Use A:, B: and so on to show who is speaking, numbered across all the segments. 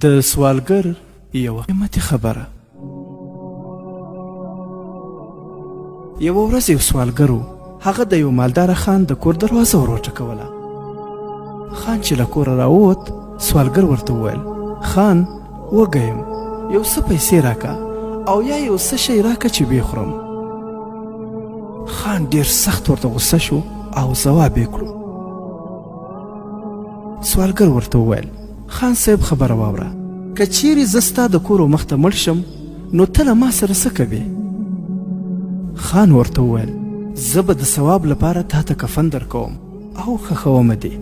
A: د سوالګر یوه قیمتي خبره. یوه ورځ یو سوالګر و، هغه د یو مالداره خان د کور دروازه ور وټکوله. خان چې له کوره راووت، سوالګر ورته وویل: خان، وږی یم، یو څه پیسې راکه او یا یو څه شی راکه چې ویې خورم. خان ډیر سخت ورته غوسه شو او ځواب یې کړو. سوالګر ورته وویل: خان صاحب، خبره واوره، که چیرې زه ستا د کور مخته مړ شم نو ته له ما سره څه کوې؟ خان ورته وویل: زه به د ثواب لپاره تا ته کفن درکوم او ښخوم دې.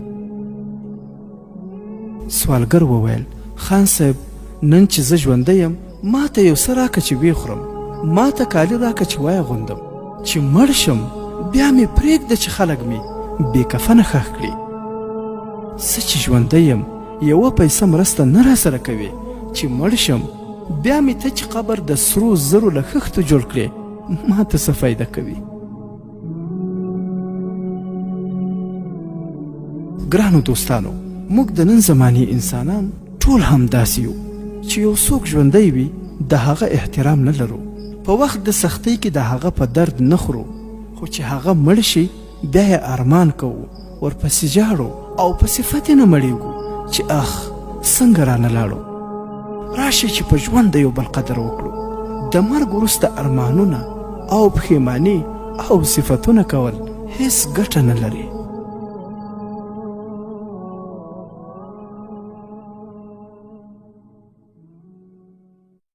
A: سوالګر وویل: خان صاحب، نن چې زه ژوندی یم ما ته یو څه راکه چې ویې خورم، ما ته کالي راکه چې وایې غوندم، چې مړ شم بیا مې پرېږده چې خلک مې بې کفنه ښخ کړي. څه چې ژوندی یم یوه پیسه مرسته نه راسره کوې، چې مړ شم بیا مې ته چې قبر د سرو زرو له خښتو جوړ کړې ما ته څه فایده کوي؟ ګرانو دوستانو، موږ د نن زمانې انسانان ټول همداسې یو، چې یو څوک ژوندی وي د هغه احترام نه لرو، په وخت د سختۍ کې د هغه په درد نه خورو، خو چې هغه مړ شي بیا یې ارمان کوو، ورپسې ژاړو او په صفت یې نه مړېږو چې اخ څنګه رانه لاړو. راشئ چې په ژوند د یو بل قدر وکړو، د مرګ وروسته ارمانونه او پښیماني او صفتونه کول هیڅ ګټه نه لري.